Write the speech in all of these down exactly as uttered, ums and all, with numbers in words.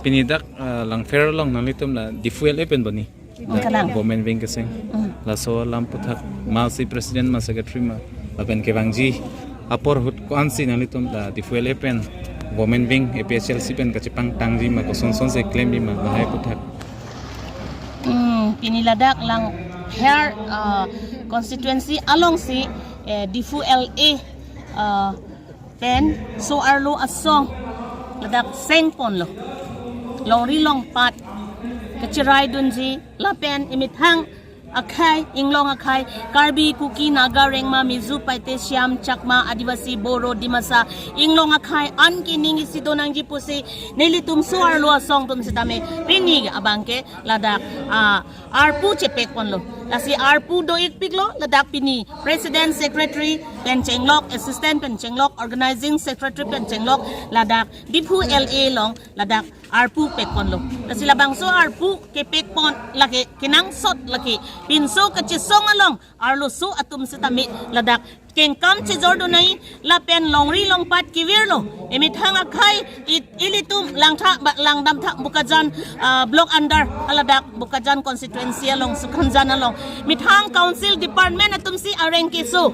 Pini dak, ah, Langpher along nanglitum la Diphu L A pen boni. Kalang. Women wing keseng. Mm. Laso alam aphuthak masi president ma secretary ma lapen kevangji apor ahut ko-ansi nanglitum la Diphu L A pen women wing A P H L C pen kachepangtangji ma kosonsonsi klemji ma lahai aphuthak. Hmm, pini ladak Langpher, ah, constituency alongsi, eh, Diphu L A, ah, pen so-arlo asong ladak sengponlo. Longri longpat kacheraidunji lapen emethang akhei, inglong akhei, Karbi, Kuki, Naga, Rengma, Mizo, Paite, Shyam, Chakma, Adivasi, Boro, Dimasa, inglong akhei an ke ning isi do nangji pusi nelitum so-arlo asong atum sitame pini abangke ladak, ah, arpu chepekponlo. Lasi arpu do-ikpiklo, ladak pini president, secretary pen chenglok, assistant pen chenglok, organizing secretary pen chenglok, ladak Diphu L A along ladak arpu pekponlo. Lasi labangso arpu kepekpon lake kenangsot lake pinso kachesong along arloso atum sitame ladak kengkam chejordun nai lapen longri longpat kevirlo. Emethang akhei it-, ilitum Langtha ba-, Langdamtha Bokajan, ah, block under aladak Bokajan constituency along, Sukhamjan along. Methang council department atumsi areng keso.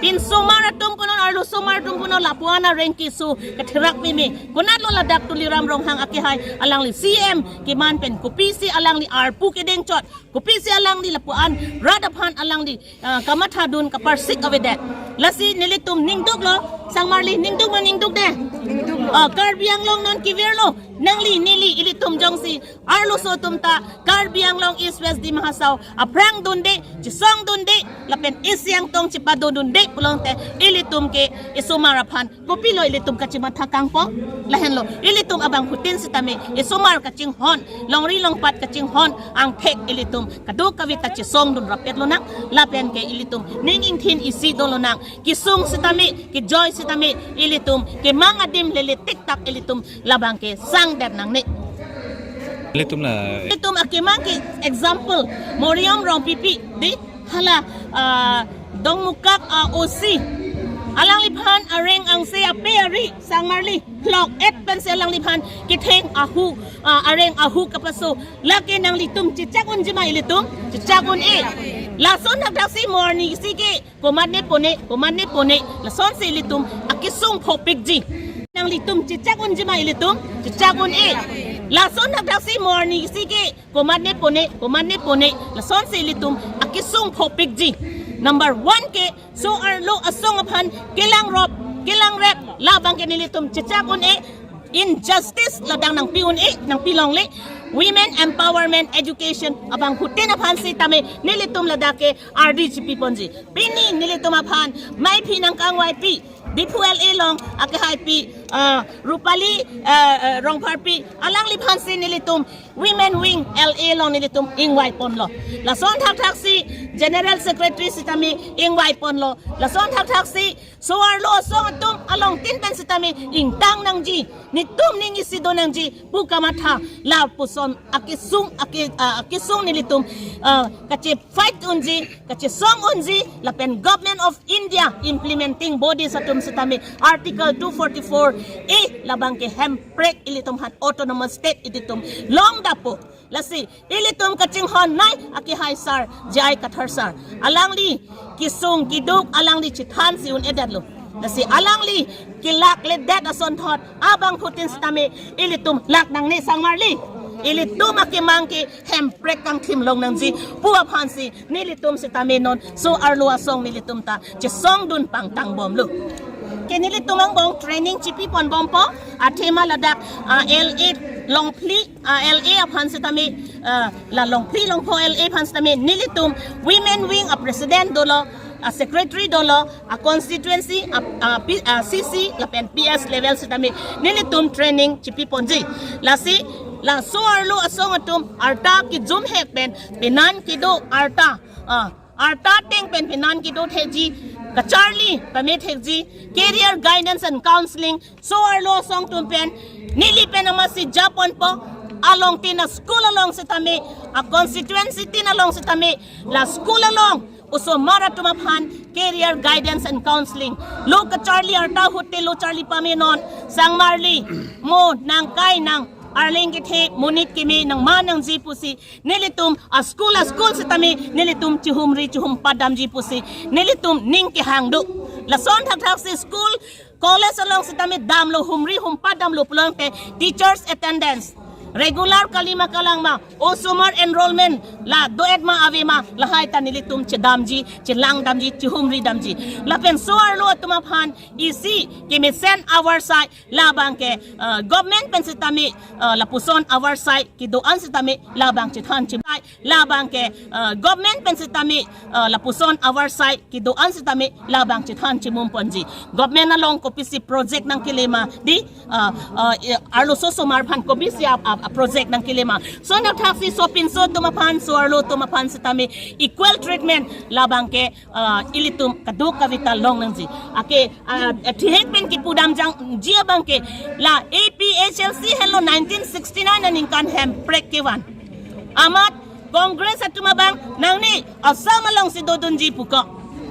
Pinsomar atum punon, arlosomar atum punon, lapu-an areng keso. Katherak meme. Konatlo ladak Tuliram Ronghang akehai, alangli C M keman pen kopisi alangli arpu kedengchot. Kopisi alangli lapu-an rat aphan alangli, ah, kamathadun kaparsik avedet. Lasi nelitum ningduklo, sangmarli ningduk ma ningdukde? Ningduklo. Ah, Karbi Anglong non kevirlo, nangli neli ilitum jongsi arloso atum ta Karbi Anglong East West Dima Hasao aphrang dunde, chesong dunde, lapen isi angtong chepadodunde pulote ilitum ke esomar aphan kopilo ilitum kachematha kangpo? Lahenlo, ilitum abangphutin sitame esomar kachinghon, longri longpat kachinghon angthek ilitum kadokave ta chesongdun rapetlo nang, lapen ke ilitum ning ingthin isi dolo nang, kesung sitame, kejoi sitame, ilitum kemang adim lele tiktak ilitum labangke sangdet nangne. Ilitum la, ilitum akemang ke example Moriom Rongpipi, di hala, ah, Dongmukak, ah, O C. Alangliphan areng angse ape ari sangmarli lok et pensi alangliphan ketheng ahu, ah, areng ahu kapaso. Lake nanglitum chechak unji ma ilitum? Chechak un-e. Lason thakthak si mo arnisi ke komatne pone, komatne pone, lasonsi ilitum akesung phopikji. Nanglitum chechak unji ma ilitum? Chechak un-e. Lason thakthak si mo arnisi ke komatne pone, komatne pone, lasonsi ilitum akesung phopikji. Number one ke so-arlo asong aphan kelangrop, kelangrep, labangke nelitum chechak un-e. Injustice ladak nangpi un-e, nangpi longle. Women empowerment, education abangphutin aphan sitame nelitum ladak ke ardi chepiponji. Pini nelitum aphan maiphi nangkangvaipi, Diphu L A along akehaipi, ah, Rupali, ah, ah, Rongpharpi, alangliphansi nelitum women wing L A along nelitum ingvaiponlo. Lason thakthaksi general secretary sitame ingvaiponlo. Lason thakthaksi so-arlo asong atum alongtin pen sitame ingtang nangji, netum ning isi do nangji pu kamatha, lapuson akesung, ake, ah, akesung nelitum, ah, kachefight unji, kachesong unji, lapen Government of India implementing bodies atum sitame Article two forty-four A labangke hemprek ilitum aphan autonomous state ilitum longdappo. Lasi ilitum kachinghon nai akehai sar J I Kathar sar. Alangli kesung keduk alangli chethansi un-edetlo. Lasi alangli kelakledet asonthot abangphutin sitame ilitum lak nangne sangmarli. Ilitum akemang ke hemprek kangthim long nangji pu aphansi nelitum sitame non so-arlo asong nelitum ta chesongdun pangtangbomlo. Ke nelitum angbong training chepiponbompo, athema ladak, ah, L A Longphli, ah, L A aphan sitame, ah, la Longphli Longpho L A aphan sitame nelitum women wing a president dolo, a secretary dolo, a constituency, a, a, P-, a C C lapen P S level sitame nelitum training chepiponji. Lasi la so-arlo asong atum arta kejumhek pen penan kedo arta, ah, arta ateng pen penan kedo thekji, kacharli pame thekji, career guidance and counseling, so-arlo asong atum pen neli pen amatsi japonpo. Alongtin a school along sitame, a constituency tin along sitame, la school along osomar atum aphan career guidance and counseling. Lo kacharli arta ahut te lo charli pamenon, sangmarli, mo nangkai nang Arleng kethe monit keme nangma nangji pusi nelitum a school a school sitame nelitum chihumri chihumpat damji pusi nelitum ning kehang do. Lason thakthak si school college along sitame damlo, humri humpat damlo pulote teachers attendance regular kali ma kalang ma, osomar enrollment la do-et ma ave ma, lahai ta nelitum chedamji, chelang damji, chihumri damji. Lapen so-arlo atum aphan isi kemesen avarsai labang ke, uh, government pen sitame, uh, lapuson avarsai kedo-an sitame labang chethan chimai, labang ke, uh, government pen sitame, uh, lapuson avarsai kedo-an sitame labang chethan chimum ponji. Government along kopisi project nangkele ma di, uh, uh, arloso osomar aphan kopisi a, a, a project nangkele ma. So thakthak si sopinso atum aphan, so-arlo atum aphan sitame equal treatment labang ke, uh, ilitum kadokave ta long nangji. Ake, uh, thihek pen kipu damjangji abang ke la A P H L C henlo nineteen sixty-nine aningkan Hemprek kevan. Amat Congress atum abang nangne Assam along si dodunji puko.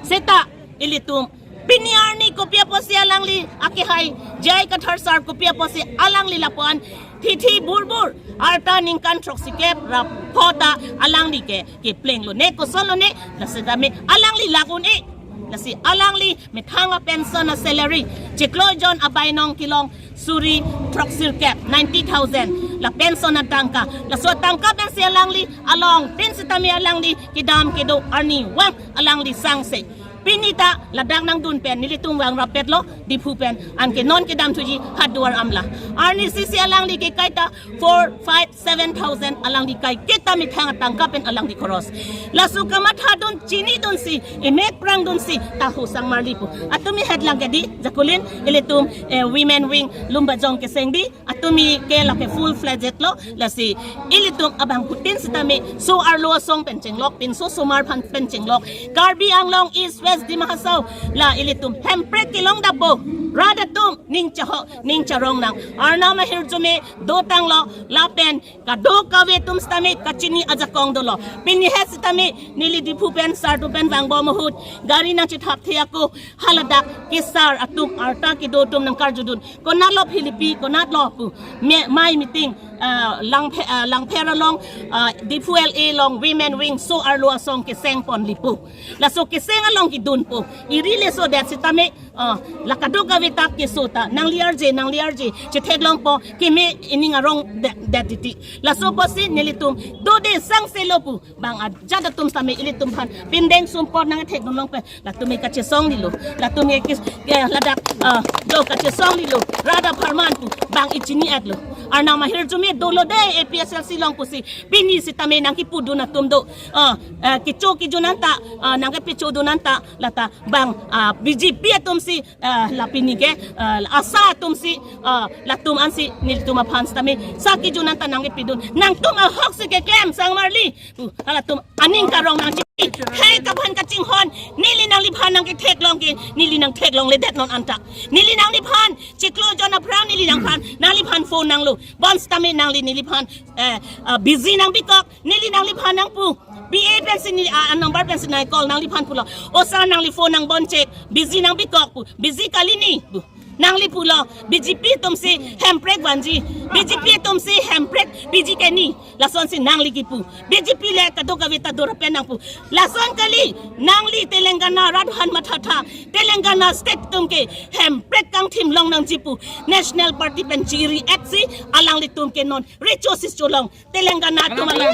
Seta ilitum pini arni kopi apotsi alangli akehai J I Kathar sir kopi apotsi alangli lapuan thithi burbur arta ningkan throksikep ra pho ta alangli ke kepleng lone, koson lone, lasi dame alangli lagun e. Lasi alangli methang a pension a salary chiklo jon abainong kelong suri throksirkep, ninety thousand la pension atangka. Laso atangka pensi alangli along tin sitame alangli kedam kedo arni vang alangli sangse. Pini ta ladak nangdun pen nelitum vang rapetlo Diphu pen, anke non kedam thuji Howraghat Amla. Arnisi si alangli ke kaita four, five, seven thousand alangli kaiketa methang atangka pen alangli khoros. Laso kamathadun, chinidunsi, emek prangdunsi ta ho sangmarli pu. Atumi het lang ke di, jakulin, ilitum, eh, women wing Lumbajong keseng di, atumi ke lake full fledged lo, lasi ilitum abangphutin sitame so-arlo asong pen chenglok, pinso osomar aphan pen chenglok, Karbi Anglong East West Dima Hasao la ilitum Hemprek kelong dapbo, rat atum ning chaho, ning charong nang. Arnam ahirjume dotanglo, lapen kadokave atum sitame kachini ajakong dolo. Pini het sitame neli Diphu pen sir atum pen vangbom ahut gari nangchethapthe ako, haladak kesar atum arta kedo atum nangkarjudun. Konatlo Philippi, konatlo pu. Me-, mai meeting, ah, Langphe-, ah, Langpher along, ah, Diphu L A along women wing so-arlo asong keseng ponli pu. Laso keseng along kedun pu. Iri le so det sitame, ah, la kadokave ta keso ta nangli arje, nangli arje chetheklongpo, keme ining arong det, det titi. Laso apotsi nelitum dode sangselo pu. Bang ajat atum sitame ilitum aphan pindeng sumpot nangthekdun long pen latum ke kachesong lilo. Latum ke kis-, ke ladak, ah, do kachesong lilo. Rat apharman pu bang ichini-etlo. Arnam ahirjume dolo de A P H L C along pusi. Pini sitame nangkipudun atum do. Ah, ah, kecho kejun anta, ah, nangkepechodun anta lata bang, ah, B J P atumsi, ah, la pini ke, ah, ASHA atumsi, ah, latum ansi nelitum aphan sitame sa kejun anta nangkepidun. Nangtum ahok si keklem sangmarli. Uh, halatum aning karong nangji. Hei, kaphan kachinghon, neli nangliphan nangketheklong ke, neli nangtheklongledet non anta. Neli nangliphan chiklo jon aphrang neli nangphan, nangliphan phone nanglo. Bonsitame nangli neliphan, eh, ah, busy nangbikok, neli nangliphan nangpu. P A pensi neli, ah, number pensi nang-call, nangliphan pulo. O sir, nangli phone nangbonchek, busy nangbikok pu. Busy kali ni pu. Nangli pulo, B J P atumsi Hemprek vanji, B J P atumsi Hemprek piji ke ni, lasonsi nangli kipu. B J P le kadokave ta dora pen nangpu. Lason kali, nangli Telangana rat aphan mathatha, Telangana state atum ke Hemprek kangthim long nangji pu National Party pen chiri-etsi alanglitum ke non recho sicho long. Telangana atum alang.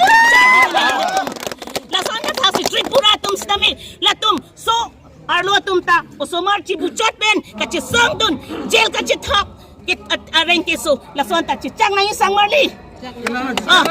Lason thakthak si Tripura atum sitame latum so-arlo atum ta osomar chibuchot pen kachesongdun, jail kachethap, ke at-, areng keso, lason ta chechak nangji sangmarli. Ah,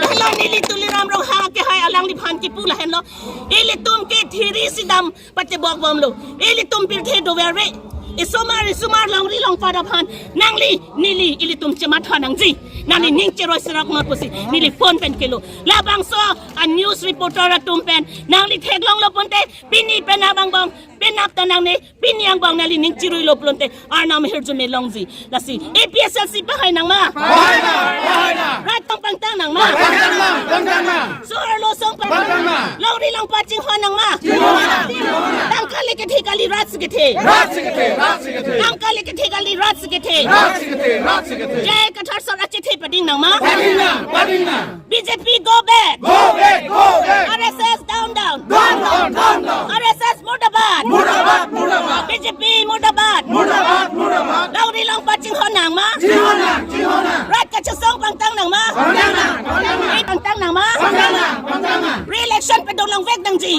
lahenlo neli Tuliram Ronghang akehai alangliphan kipu lahenlo. Ilitum ke thiri si dam pachebokbomlo. Ilitum pirthe doverve. Isomar, isomar longri longpat aphan nangli neli ilitum chematha nangji. Nangli ning cheroi serak ma pusi neli phone pen kelo. Labangso a news reporter atum pen nangli theklonglo ponte, pini penap angbong, penap ta nangne, pini angbong nangli ning chiruilo pulote Arnam ahirjume longji. Lasi A P H L C pahai nangma? Pahai nang, pahai nang. Rat tong pangtang nangma? Pangtang nang, pangtang nang. So-arlo asong pangtang nang. Pangtang nang. Longri longpat chinghon nangma? Chinghon nang, chinghon nang. Tangka Kali kethe kali rat si kethe. Rat si kethe, rat si kethe. Nang kali kethe kali rat si kethe. Rat si kethe, rat si kethe. J I Kathar sar achethe pading nang ma? Pading nang, pading nang. B J P go back. Go back, go back. R S S down, down. Down, down, down, down. R S S murdabad. Murdabad, murdabad. B J P murdabad. Murdabad, murdabad. Longri longpat chinghon nang ma? Chinghon nang, chinghon nang. Rat kachesong pangtang nang ma? Pangtang nang, pangtang nang. Pangtang nang ma? Pangtang nang, pangtang nang. Re-election pedolong vek nangji.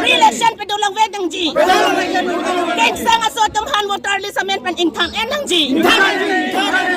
Re-election pedolong vek nangji. Kengsang aso atum aphan voter list amen pen ingthan en nangji.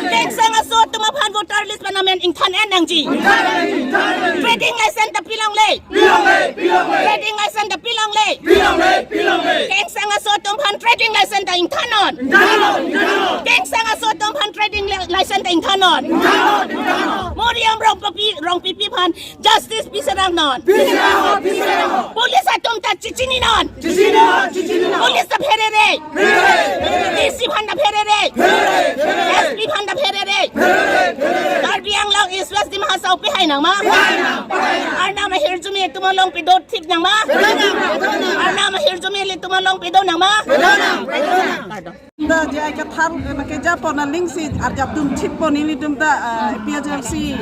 Kengsang aso atum aphan voter list pen amen ingthan en nangji. Trading license ta pilongle. Pilongle, pilongle. Trading license ta pilongle. Pilongle, pilongle. Kengsang aso atum aphan trading license ta ingthan non. Ingthan non, ingthan non. Kengsang aso atum aphan trading li-, license ta ingthan non. Ingthan non, ingthan non. Moriam Rongpipi, Rongpipi aphan justice piserang non. Piserang non, piserang non. Police atum ta chichini non. Chichini non, chichini non. Police ta pherere. Pherere, pherere. D C aphan ta pherere. Pherere, pherere. S P aphan ta pherere. Pherere, pherere. Karbi Anglong East West Dima Hasao pehai nang ma? Pehai nang, pehai nang. Arnam ahirjume atum along pedo thip nang ma? Pedo nang, pedo nang. Arnam ahirjume atum along pedo nang ma? Pedo nang, pedo nang. Pardon. Da J I Kathar, eh, nake japon aling si arjap dun thippo nelitum ta, eh, A P H L C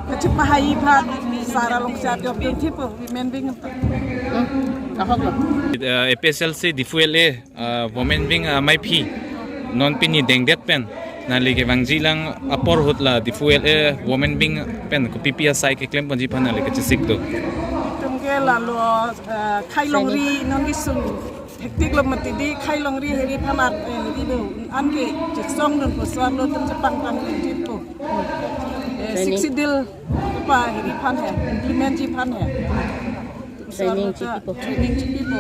kachepahai aphan sar along si arjap dun thippo, women wing. Hmm, ahok lo. Eh, A P H L C Diphu L A, eh, women wing, eh, amei aphi non pini dengdet pen nangli kevangji lang apor ahut la Diphu L A women wing pen kopi pi asai keklem ponji aphan nangli kachesik do? Itum ke lalo, eh, khei longri non kesung hektik lo mati di, khei longri heri aphan ar, eh, heri do, anke chesong dunpo, sar lo atum chepangtang dun thippo. Eh, Training. Sixth Schedule pa heri aphan he, implement ji aphan he. Training chipipo. Training chipipo.